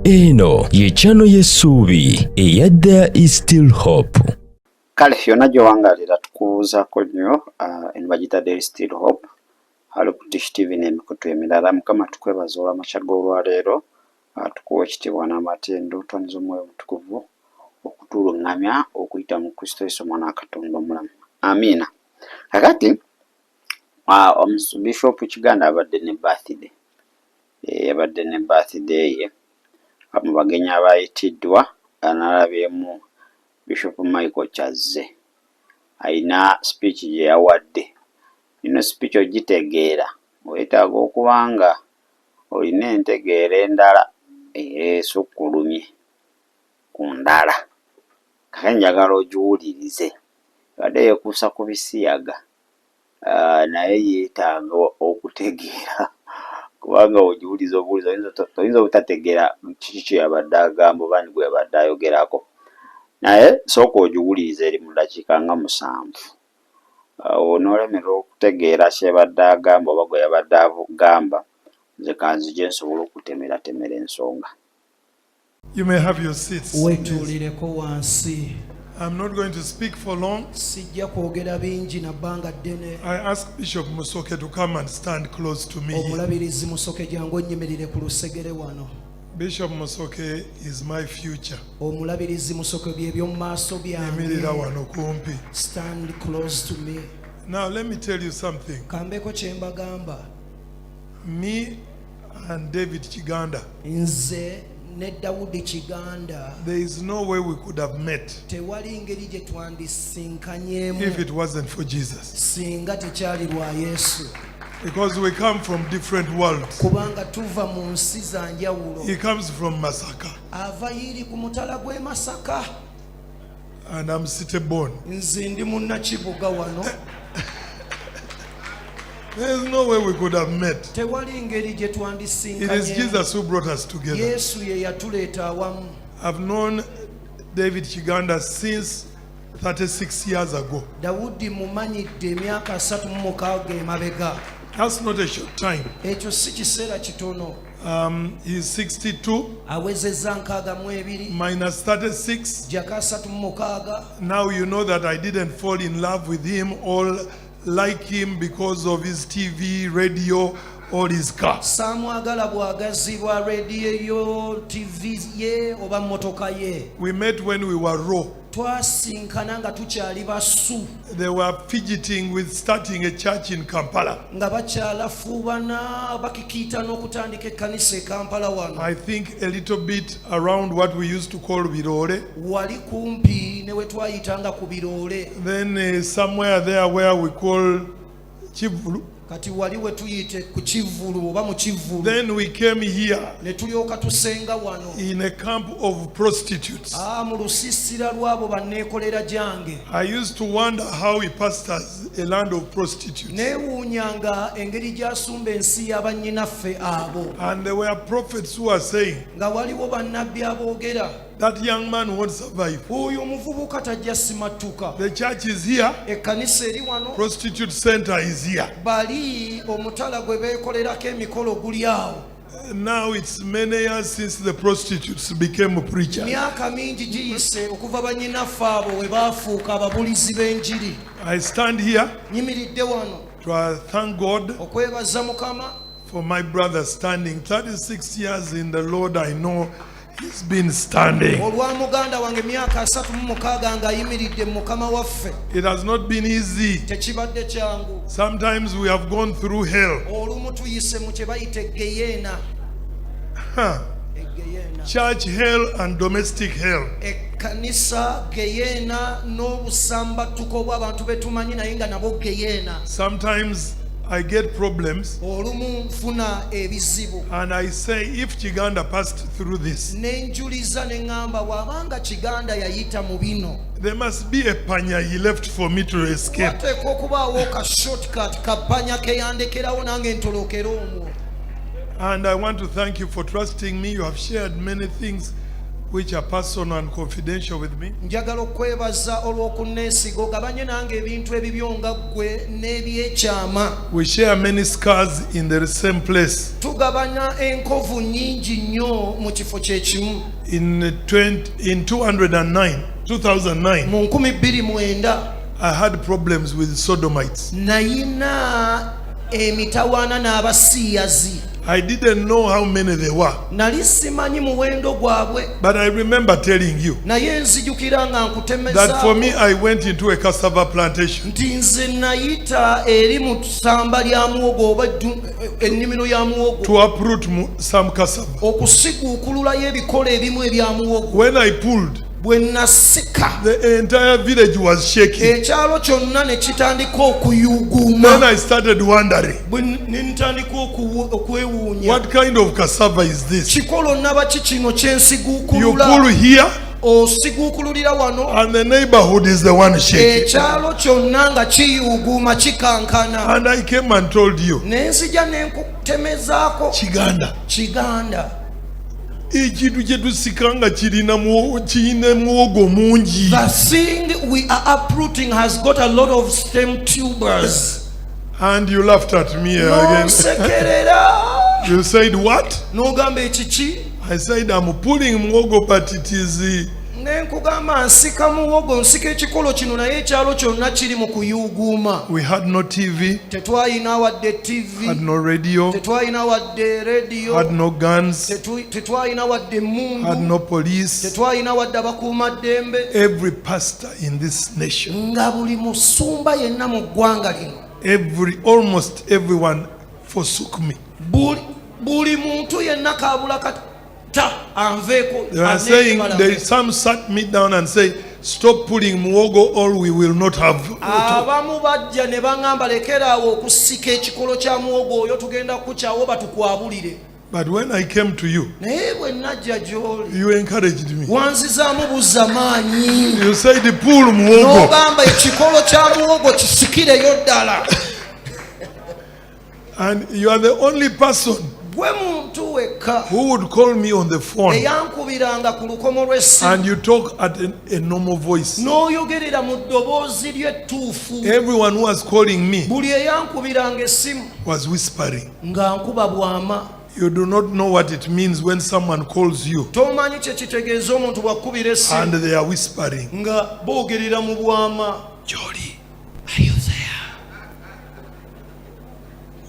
Eno ye channel y'essuubi eya There is Still Hope. Kale yonna gy'owangalira tukubuuzaako nnyo, eno bagiyita There is Still Hope ali ku Dish TV n'emikutu emirala. Mukama tukwebaza olw'amakya g'olwaleero, tukuwa ekitiibwa n'amatendo, twaniza omwoyo omutukuvu okutuluŋŋamya okuyita mu Kristo Yesu omwana wa Katonda omulamu. Amiina. Kakati Bishop Kiganda abadde ne birthday, yabadde ne birthday ye. Mu bagenyi abayitiddwa nalabyemu Bishop Michael Kyazze, ayina speech gye yawadde. Eno speech ogitegeera weetaaga okuba nga olina entegeera endala esukkulumye ku ndala. Kakati njagala ogiwulirize. Ebadde yeekuusa ku bisiyaga, naye yeetaaga okutegeera kubanga bw'ogiwuliriza obuwulizi oyinza obutategeera kiki kye yabadde agamba oba ani gwe yabadde ayogerako. Naye sooka ogiwulirize, eri mu ddakiika nga 7. Bw'onoolemererwa okutegeera ky'ebadde agamba oba gwe yabadde agamba, nze kanzije nsobole okutemeratemera ensonga. You may have your seats. Wetuulireko wansi. I'm not going to speak for long. Sijja kwogera bingi na bbanga ddene. I ask Bishop Musoke to come and stand close to me here. Omulabirizi Musoke, jangu onnyimirire ku lusegere wano. Bishop Musoke is my future. Omulabirizi Musoke bye by'omu maaso Yimirira byange. Wano kumpi. Stand close to me. Now let me tell you something. Kambeko kye mbagamba. Me and David Kiganda, Nze ne Dawudi Kiganda, there is no way we could have met tewali ngeri gye twandisinkanyemu if it wasn't for Jesus. Singa tekyali lwa Yesu. Because we come from different worlds. Kubanga tuva mu nsi za njawulo. He comes from Masaka Ava yiri ku mutala gw'e Masaka, and I'm city born. Nze ndi munnakibuga wano. There is no way we could have met. Tewali ngeri gye It is twandisinkanyemu. Jesus who brought us together. Yesu ye yatuleeta awamu. I've known David Kiganda since 36 years ago. Dawudi mumanyidde emyaka 36 emabega. That's not a short time. Ekyo si kiseera kitono. He's 62 Awezezza 62 minus 36. Jako 36. Now you know that I didn't fall in love with him or like him because of his TV, radio, or his car. Saamwagala bwagazi bwa rediyo yo, TV ye oba mmotoka ye. We met when we were raw. Twasinkana nga tukyali basu. They were fidgeting with starting a church in Kampala. Nga bakyalafuubana bakikiita n'okutandika ekkanisa e Kampala wano. I think a little bit around what we used to call Birole. Wali kumpi ne we twayitanga ku Biroole. Then somewhere there where we call Chivulu. Kati wali we tuyite ku Kivvulu oba mu Kivvulu. Then we came here Ne tulyoka tusenga wano in a camp of prostitutes. Aa mu lusiisira lw'abo banneekolera gyange. I used to wonder how he pastors a land of prostitutes. Neewuunyanga engeri gy'asumba ensi y'abannyinaffe abo. And there were prophets who were saying, Nga waliwo bannabbi aboogera, "That young man won't survive." "Oyo omuvubuka tajja simattuka." The church is here, Ekkanisa eri wano, prostitute center is here. Bali omutala gwe beekolerako emikolo guli awo. Now it's many years since the prostitutes became preachers. Myaka mingi giyise okuva bannyinaffe abo we baafuuka ababulizi b'enjiri. I stand here Nyimiridde wano to thank God okwebaza Mukama for my brother standing 36 years in the Lord. I know he's been standing. Olwa muganda wange emyaka 36 ng'ayimiridde mu Mukama waffe. It has not been easy. Tekibadde kyangu. Sometimes we have gone through hell. Olumu tuyise mu kye bayita eggeyeena. Huh. Eggeyeena. Church hell and domestic hell. Ekkanisa geyeena n'obusambattuko obw'abantu betumanyi naye nga nabo geyeena. Sometimes I get problems Olumu nfuna ebizibu and I say, "If Kiganda passed through this, ne njuliza ne ŋŋamba, bw'abanga Kiganda yayita mu bino, there must be a panya he left for me to escape." wateekwa okubaawo ka shortcut kapanya ke yandekerawo nange ntolokere omwo. And I want to thank you for trusting me. You have shared many things. which are personal and confidential with me. Njagala okwebaza olw'okunneesiga ogabanye nange ebintu ebibyo nga ggwe n'ebyekyama. We share many scars in the same place. Tugabanya enkovu nnyingi nnyo mu kifo kye kimu. In 209, 2009, Mu 2009 I had problems with sodomites. Nayina emitawaana n'abasiiyazi. I didn't know how many there were, Nali simanyi muwendo gwabwe, but I remember telling you naye nzijukira nga that for me, nkutemeza I went into a cassava plantation nti nze nayita eri mu ssamba lya muwogo oba ennimiro ya muwogo to uproot some cassava. Okusiguukululayo ebikolo ebimu ebya muwogo. When I pulled, Bwe nasika, the entire village was shaking. Ekyalo kyonna ne kitandika Then okuyuguuma. I started wondering, Bwe ne ntandika okwewuunya, what kind of cassava is this? Kikolo nabaki kino You kyensiguukulula? pull here, Osiguukululira wano, and the neighborhood is the one shaking. Ekyalo kyonna nga kiyuuguuma kikankana. And I came and told you, Ne nzija ne nkutemezaako, Kiganda, Kiganda, ekintu kye tusika nga kirina muwogo mungi. The thing we are uprooting has got a lot of stem tubers. And you laughed at me again. N'onsekerera. You said, "What?" N'ogamba ekiki? I said, "I'm pulling muwogo, but it is Ne nkugamba nsika muwogo nsika ekikolo kino naye ekyalo kyonna kiri mu kuyuuguuma. We had no TV, Tetwalina wadde TV, had no radio, tetwalina wadde rediyo, had no guns, tetwalina wadde had emmundu, no police. Tetwalina wadde abakuumaddembe. Every pastor in this nation, Nga buli musumba yenna mu ggwanga lino, almost everyone forsook me. Buli muntu yenna kabula kata anveeko. They were saying, some sat me down and say, "Stop pulling muwogo or we will not have." Abamu bajja ne baŋŋamba lekeraawo okusika ekikolo kya muwogo oyo tugenda kukyawo batukwabulire. But when I came to you, Naye bwe najja gy'oli, you encouraged me. Wanzizaamu buzza maanyi. You said, "Pull muwogo." N'ogamba ekikolo kya muwogo kisikireyo ddala. And you are the only person Gwe muntu wekka who would call me on the phone eyankubiranga ku lukomo lw'essimu and you talk at a normal voice. N'oyogerera mu ddoboozi ly'ettuufu. Everyone who was calling me Buli eyankubiranga essimu was whispering. Nga nkuba bwama. You do not know what it means when someone calls you Tomanyi kye kitegeeza omuntu bw'akkubira essimu and they are whispering. Nga boogerera mu bwama. Jolly, Are you there?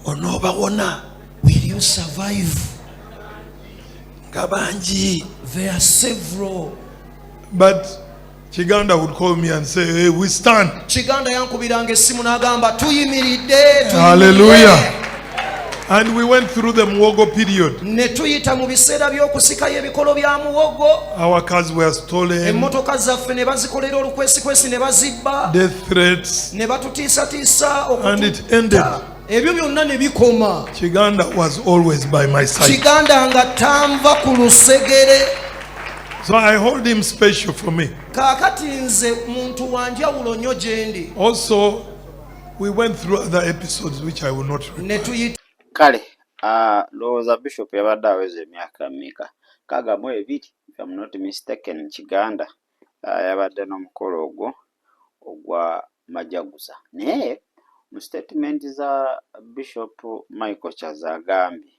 onoobawona Will you survive? Nga bangi. There are several. But Kiganda would call me and say, "Hey, we stand." Kiganda yankubiranga essimu n'agamba tuyimiridde, tuyimiridde. Hallelujah. And we went through the Muwogo period. Ne tuyita mu biseera by'okusikayo ebikolo bya muwogo. Our cars were stolen, Emmotoka zaffe ne bazikolera olukwesikwesi ne bazibba, death threats. Ne batutiisatiisa. And it ended. Ebyo byonna ne bikoma. Kiganda was always by my side. Kiganda nga tanva ku lusegere. So I hold him special for me. Kaakati nze muntu wa njawulo nnyo gye ndi. Also, we went through other episodes which I will not repeat. Ne tuyita Kale ndowooza Bishop yabadde aweza emyaka mmeka 62, if I'm not mistaken. Kiganda yabadde n'omukolo ogwo ogwa majaguza naye mu statement za Bishop Michael Kyazze agambye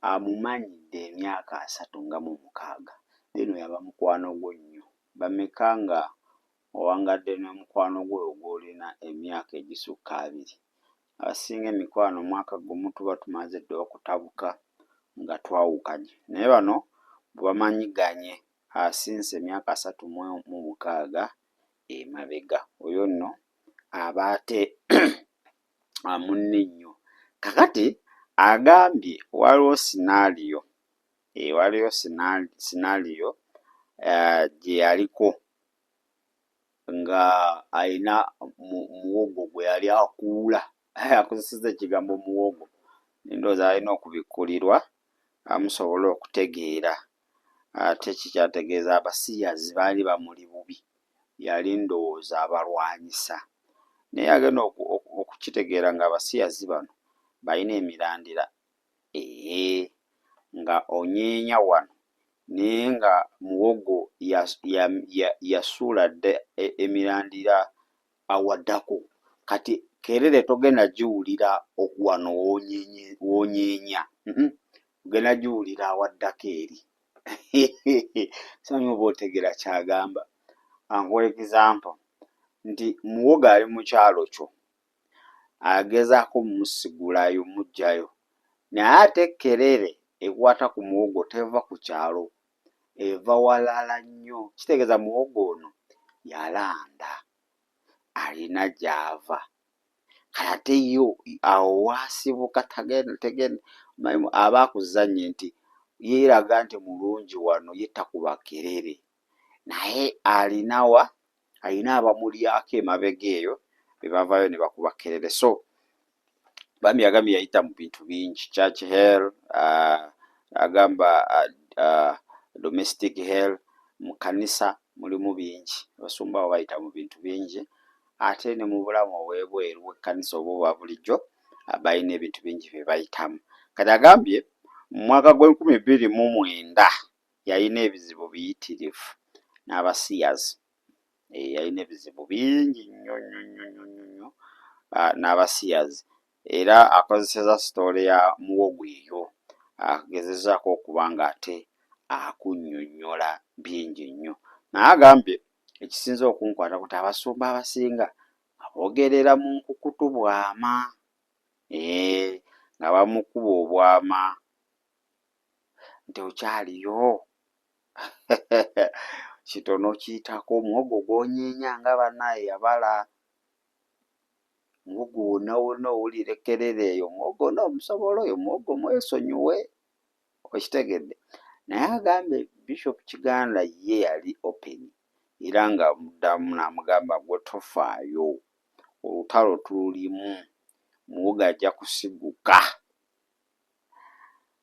amumanyidde emyaka 36 then yaba mukwano gwo nnyo. Bameka nga owangadde n'omukwano gwo gw'olina emyaka egisukka 20? Abasinga emikwano omwaka gumu tuba tumaze dda okutabuka nga twawukanye naye bano bwe bamanyiganye asinze emyaka 36 emabega oyo nno aba ate munne nnyo. Kakati agambye waliwo scenario, waliwo scenario gye yaliko nga ayina muwogo gwe yali akuula akozesezza ekigambo muwogo ndowooza alina okubikkulirwa amusobole okutegeera ate kikyategeeza abasiyazi baali bamuli bubi yali ndowooza abalwanyisa naye agenda okukitegeera nga abasiyazi bano balina emirandira nga onyeenya wano. Naye nga muwogo yasuula dda emirandira awaddako. Kati kerere togenda giwulira wano wonyeenya, ogenda giwulira awaddako eri. Simanyi oba otegeera kyagamba. Nkuwa example nti muwogo ali mu kyalo kyo agezaako musigulayo muggyayo, naye ate kerere ekwata ku muwogo teva ku kyalo, eva walala nnyo. Kitegeeza muwogo ono yalanda, alina gy'ava. Kati ate yo awo w'asibuka tegenda, aba akuzannye nti yeeraga nti mulungi wano ye takuba kerere, naye alina wa? Alina abamulyako emabega eyo be bavaayo ne bakuba kerere. So bambi agambye yayita mu bintu bingi, church hell, agamba domestic hell, mu kkanisa mulimu bingi, abasumba abo bayita mu bintu bingi, ate ne mu bulamu obw'ebweru bw'ekkanisa oba obwa bulijjo balina ebintu bingi bye bayitamu. Kati agambye mu mwaka gw'e 2009 yalina ebizibu biyitirivu n'abasiyazi. Yalina ebizibu bingi nnyo nnyo nnyo nnyo nnyo n'abasiyazi, era akozesezza sitoole ya muwogo eyo agezezzaako okuba ng'ate akunnyonnyola bingi nnyo. Naye agambye ekisinze okunkwatako nti abasumba abasinga boogerera mu nkukutu bwama, nga bamukuba obwama nti okyaliyo kitono okiyitako omuwogo gw'onyeenya nga bannaaye yabala, muwogo wonna wonna owulira ekkerere eyo muwogo onoomusobola oyo muwogo mwesonyiwe, okitegedde. Naye agambye Bishop Kiganda ye yali open era ng'amuddamu n'amugamba ggwe tofaayo, olutalo tululimu, muwogo ajja kusiguka.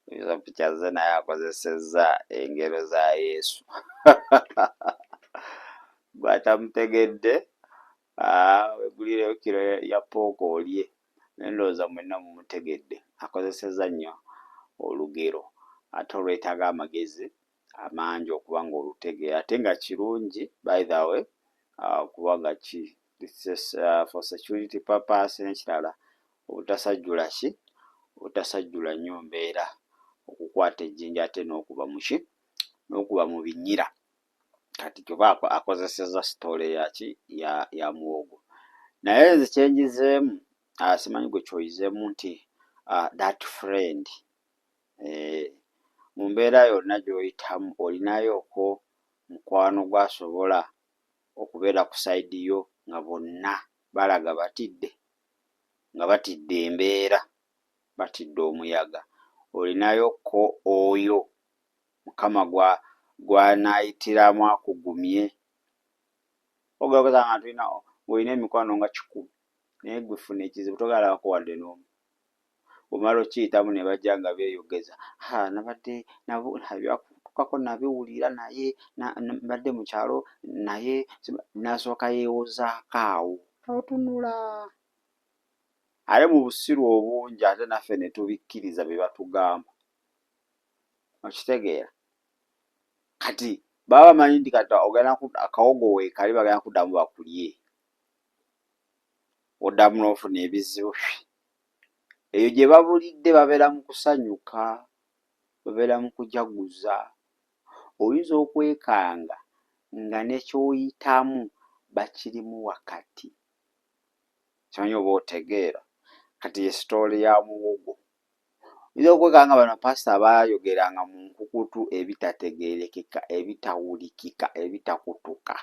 Bishop Kyazze naye akozesezza engero za Yesu. Ggwe atamutegedde weegulireyo kiro ya ppooko olye, naye ndowooza mwenna mumutegedde. Akozesezza nnyo olugero ate olwetaaga amagezi amangi okuba ng'olutegeera, ate nga kirungi by the way kuba nga ki for security purpose n'ekirala obutasajjula ki, obutasajjula nnyo mbeera, okukwata ejjinja ate n'okuba mu ki, n'okuba mu binyira. Kati kyova akozesezza sitoole ya ki, ya muwogo. Naye nze kye njizeemu, simanyi ggwe ky'oyizeemu nti that friend mu mbeera yonna gy'oyitamu olinayoko mukwano gwo asobola okubeera ku side yo nga bonna balaga batidde, nga batidde embeera, batidde omuyaga. Olinayoko oyo Mukama gw'anaayitiramu akugumye. Ogenda okwesanga nga tulina ng'olina emikwano nga 100 naye ggwe funa ekizibu togenda kulabako wadde n'omu. Bw'omala okkiyitamu ne bajja nga beeyogeza, haa nabadde ebyakutuukako nabiwulira naye mbadde mu kyalo naye n'asooka yeewozaako awo, n'otunula. Ate mu busiru obungi ate naffe ne tubikkiriza bye batugamba. Okitegeera? Kati baba bamanyi nti kati ogenda akawogo weekali bagenda kuddamu bakulye, oddamu n'ofuna ebizibu. Eyo gye babulidde babeera mu kusanyuka, babeera mu kujaguza. Oyinza okwekanga nga ne ky'oyitamu bakirimu wakati. Simanyi oba otegeera? Kati ye sitoole ya muwogo. Oyinza okwekanga nga bano bapaasita baayogeranga mu nkukutu ebitategeerekeka, ebitawulikika, ebitakutuka,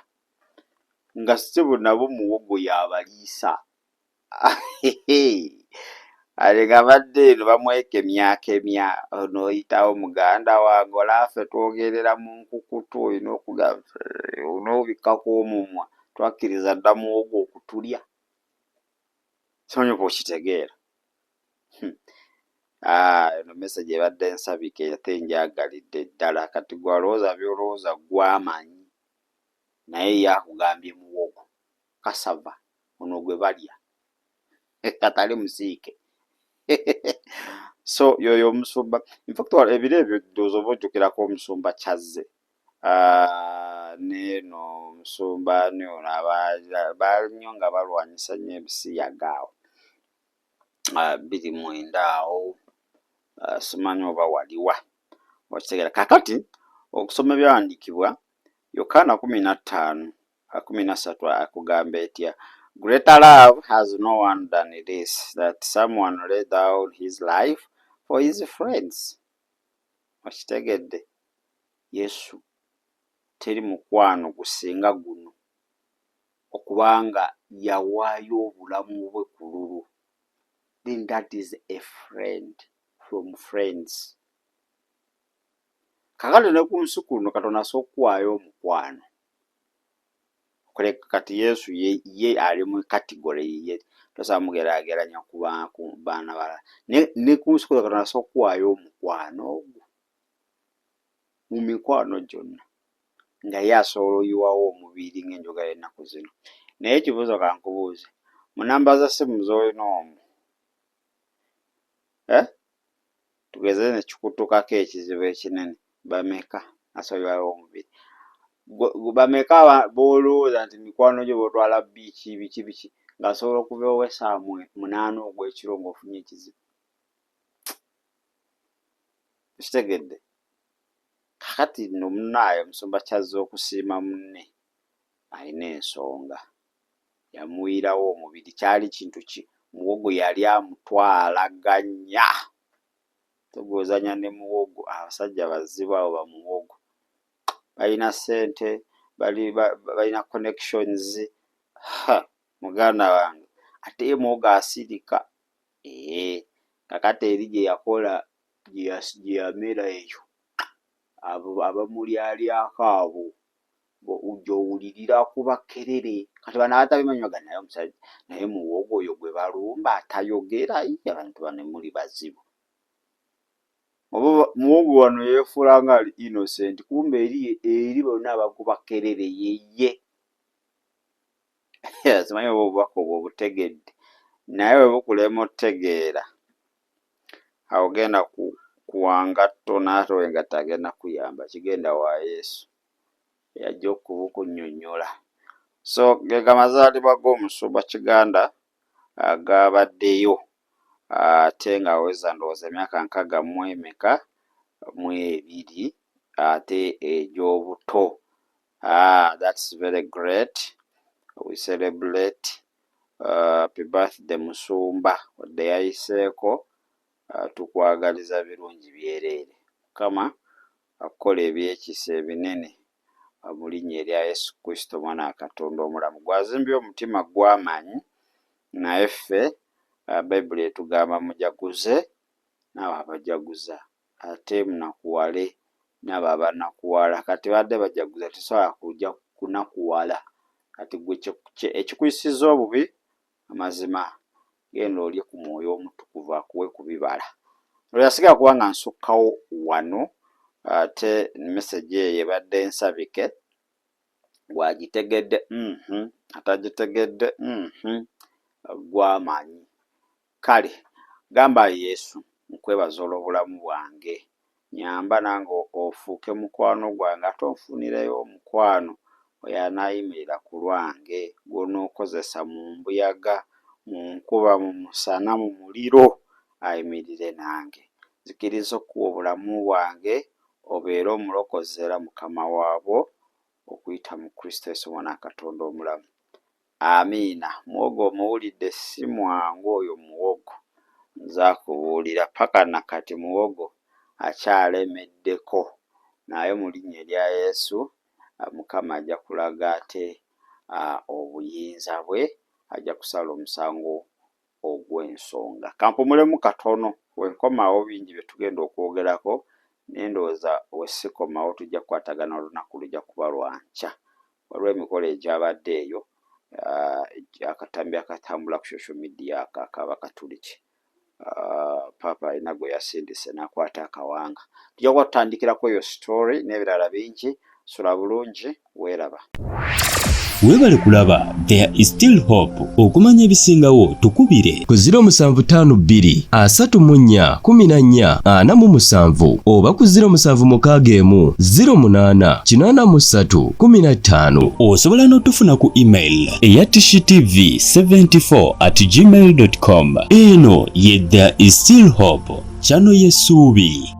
nga ssebo nabo muwogo y'abaliisa. Kale nga badde eno bamwekemyakemya, onooyitawo muganda wange olaba ffe twogerera mu nkukutu olina onoobikkako omumwa, twakkiriza dda muwogo okutulya. Simanyi oba okitegeera. Eno message ebadde nsabike ate ngyagalidde ddala. Kati ggwe alowooza by'olowooza ggwe amanyi, naye ye akugambye muwogo, cassava ono gwe balya atali musiike. So yoyo omusumba, infact ebiro ebyo ndowooza oba ojjukirako omusumba Kyazze neeno omusumba ani ono, baali nnyo nga balwanyisa nnyo ebisiyaga awo 2009 awo, simanyi oba waliwa okitegeera. Kaakati okusoma ebyawandiikibwa, Yokaana 15:13 akugamba etya? "Greater love has no one than this, that someone lay down his life for his friends." Okitegedde? Yesu teri mukwano gusinga guno, okubanga yawaayo obulamu bwe ku lulwo. Then that is a friend from friends. Kakati ne ku nsi kuno Katonda asobola okukuwaayo omukwano. Kati Yesu ye, ye ali mu category yiye, tosobola mugeraageranya ku baana balala. Ne ku nsi kuno Katonda asobola okukuwaayo omukwano ogwo mu mikwano gyonna, nga ye asobola oyiwawo omubiri ng'enjogera y'ennaku zino. Naye ekibuuzo kankubuuze, mu namba za ssimu z'olina omwo, eh? Tugeze ne kikutukako ekizibu ekinene, bameka asobola oyiwawo omubiri? Bameka b'olowooza nti mikwano gyo b'otwala biki biki biki, ng'asobola okuva ewa essaawa 8 ogw'ekiro ng'ofunye ekizibu? Okitegedde? Kakati nno munnaaye omusumba Kyazze okusiima munne alina ensonga, yamuyiirawo omubiri. Kyali kintu ki? Muwogo yali amutwalaganya, togozanya ne muwogo. Abasajja bazibu abo bamuwogo, balina ssente, balina connections. Ha, muganda wange, ate ye muwogo asirika. Ee, kakati eri gye yakola gye yamera eyo, abo abamulyalyaako abo gy'owulirira kuba kerere. Kati bano abatabimanyi bagamba naye omusajja, naye muwogo oyo gwe balumba atayogera. Ii, abantu bano muli bazibu. Oba muwogo wano yeefuula nga ali innocent, kumbe eri eri bonna abakuba kerere yeye. Simanyi oba obubaka obwo obutegedde, naye bwe bukulema otutegeera, awo genda ku kuwangatto n'ate owengatto agenda kuyamba kigenda wa Yesu yajja okubukunnyonnyola. So ge gamazaalibwa g'omusumba Kiganda agabaddeyo, ate ng'aweza ndowooza emyaka nkaaga mu emeka mu ebiri ate egy'obuto. Ah, that's very great. We celebrate. Happy birthday musumba, wadde yayiseeko, tukwagaliza birungi byereere. Mukama akukola ebyekisa ebinene mu linnya erya Yesu Kristo omwana wa Katonda omulamu. Gwazimbye omutima gw'amanyi, naye ffe Bayibuli etugamba mujaguze n'abo abajaguza, ate munakuwale n'abo abanakuwala. Kati badde bajaguza, tosobola kujja kunakuwala. Kati gwe ekikuyisizza obubi, amazima genda olye ku mwoyo omutukuvu akuwe ku bibala. Olwo yasigala kuba nga nsukkawo wano, ate message eyo ebadde ensabike, gwagitegedde atagitegedde gwamanyi. Kale gamba, Yesu, nkwebaza olw'obulamu bwange, nyamba nange ofuuke mukwano gwange, ate onfunireyo omukwano oyo anaayimirira ku lwange, gw'onookozesa mu mbuyaga, mu nkuba, mu musana, mu muliro, ayimirire nange. Nzikiriza okukuwa obulamu bwange obeere omulokozi era mukama waabwo okuyita mu Kristo Yesu omwana wa Katonda omulamu. Amiina. Muwogo omuwulidde, si mwangu oyo muwogo, nze akubuulira paka na kati muwogo akyalemeddeko, naye mu linnya erya Yesu Mukama ajja kulaga ate obuyinza bwe, ajja kusala omusango ogw'ensonga. Kampumulemu katono, wenkomawo bingi bye tugenda okwogerako, naye ndowooza we sikomawo tujja kukwatagana olunaku lujja kuba lwa nkya. Waliwo emikolo egyabadde eyo, akatambi akatambula ku social media ako ak'Abakatuliki, Paapa alina gwe yasindise n'akwata akawanga. Tujja kuba tutandikirako eyo story n'ebirala bingi. Sula bulungi, weeraba. Weebale kulaba There is still hope. Okumanya ebisingawo tukubire ku 0752 34 14 47 oba ku 0761 08 83 15. Osobola n'otufuna ku email eya tishitv74 at gmail com. Eno ye There is still hope, channel y'essuubi.